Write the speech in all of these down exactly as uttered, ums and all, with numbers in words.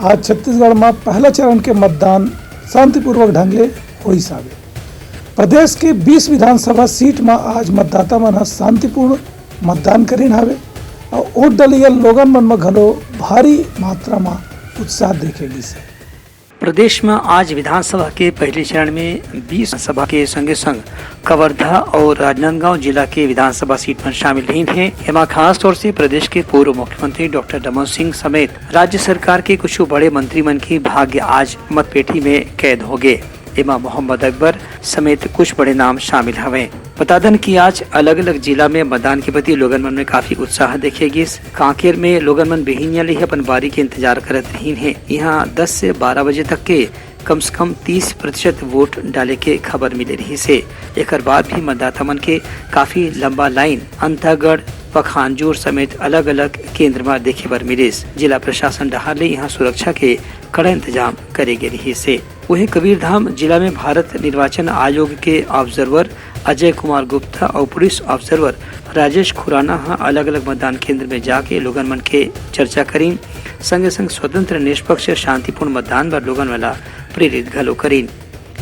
आज छत्तीसगढ़ म पहला चरण के मतदान शांतिपूर्वक ढंग ले होइस हावे। प्रदेश के बीस विधानसभा सीट म आज मतदाता मन ह शांतिपूर्ण मतदान करिन हावे अउ वोट डलइया लोगन मन म घलो भारी मात्रा म उत्साह देखे गिस हे। प्रदेश म आज विधानसभा के पहले चरण में बीस विधानसभा के संगे संग कवर्धा और राजनांदगांव जिला के विधानसभा सीट मन शामिल रहिन हे। एमा खास तौर से प्रदेश के पूर्व मुख्यमंत्री डॉक्टर रमन सिंह समेत राज्य सरकार के कुछ बड़े मंत्री मन के भाग्य आज मतपेटी में कैद होगे। एमा मोहम्मद अकबर समेत कुछ बड़े नाम शामिल हवे। बता दन कि आज अलग-अलग जिला में मतदान के प्रति लोगन मन में काफी उत्साह देखे गिस। कांकेर में लोगन मन बिहिनिया ले ही अपन बारी के इंतजार करत रहिन हे। इहाँ दस से बारह बजे तक के कम से कम तीस प्रतिशत वोट डाले के खबर मिले रहिस हे। एकर बाद भी मतदाता मन के काफी लंबा लाइन अंतागढ़, पखांजूर समेत अलग-अलग केंद्र म देखे बर मिलिस। जिला प्रशासन डहार ले इहाँ सुरक्षा के कड़ा इंतजाम करे गे रहिस हे। वहीं कबीरधाम जिला में भारत निर्वाचन आयोग के ऑब्जर्वर अजय कुमार गुप्ता और पुलिस ऑब्जर्वर राजेश खुराना ह अलग-अलग मतदान केंद्र में जाके लोगन मन के चर्चा करिन, संगे संग स्वतंत्र, निष्पक्ष, शांतिपूर्ण मतदान बर लोगन मन ला प्रेरित घलो करिन।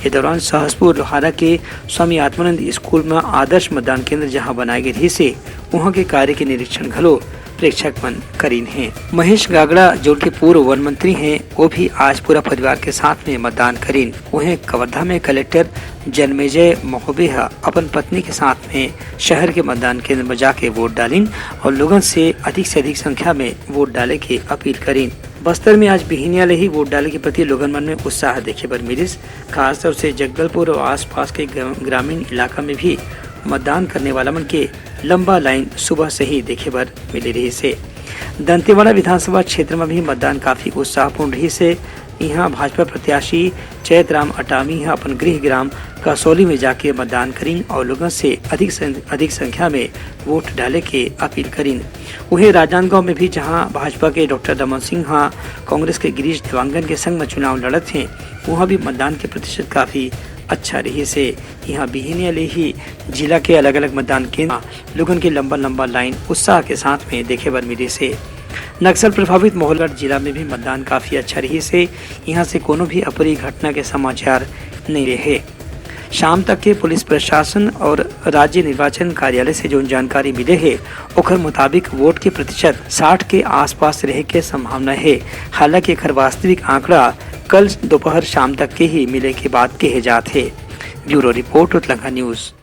ये दौरान सहसपुर लोहारा के स्वामी आत्मानंद स्कूल म आदर्श मतदान केंद्र जहां बनाए गे रहिस हे, उहां के कार्य के निरीक्षण घलो प्रेक्षक मन करिन हे। महेश गागड़ा, जो कि पूर्व वन मंत्री हैं, वो भी आज पूरा परिवार के साथ में मतदान करिन। वहीं कवर्धा में कलेक्टर जन्मेजय महोबे ह अपन पत्नी के साथ में शहर के मतदान केंद्र में जाके वोट डालिन और लोगन से अधिक से अधिक संख्या में वोट डाले के अपील करिन। बस्तर में आज बिहिनिया ले ही वोट डाले के प्रति लोगन मन में उत्साह देखे बर मिलिस। खासतौर से जगदलपुर और आसपास के ग्रा-, ग्रामीण इलाका में भी मतदान करने वाला मन के लंबा लाइन सुबह से ही देखे बर मिले रहिस हे। दंतेवाड़ा विधानसभा क्षेत्र में भी मतदान काफी उत्साहपूर्ण रहिस हे। इहां भाजपा प्रत्याशी चैतराम अटामी ह अपन गृह ग्राम कसौली में जाके मतदान करिन और लोगन से अधिक सं-, अधिक संख्या में वोट डाले के अपील करिन। वहीं राजनांदगांव में भी, जहां भाजपा के डॉक्टर रमन सिंह ह कांग्रेस के गिरीश देवांगन के संग में चुनाव लड़त हें, उहां भी मतदान के प्रतिशत काफी अच्छा रहिस हे। इहां बिहिनिया ले ही जिला के अलग-अलग मतदान केंद्र म लोगन के लंबा-लंबा लाइन उत्साह के साथ में देखे बर मिलिस हे। नक्सल प्रभावित महोलगढ़ जिला में भी मतदान काफी अच्छा रहिस हे। इहां से कोनो भी अप्रिय घटना के समाचार नइ रहे। शाम तक के पुलिस प्रशासन और राज्य निर्वाचन कार्यालय से जोन जानकारी मिले हे, ओखर मुताबिक वोट के प्रतिशत साठ के आसपास रहे के संभावना हे। हालांकि एखर वास्तविक आंकड़ा कल दोपहर शाम तक के ही मिले के बात कहे जात हे। Bureau report, Utlanga news.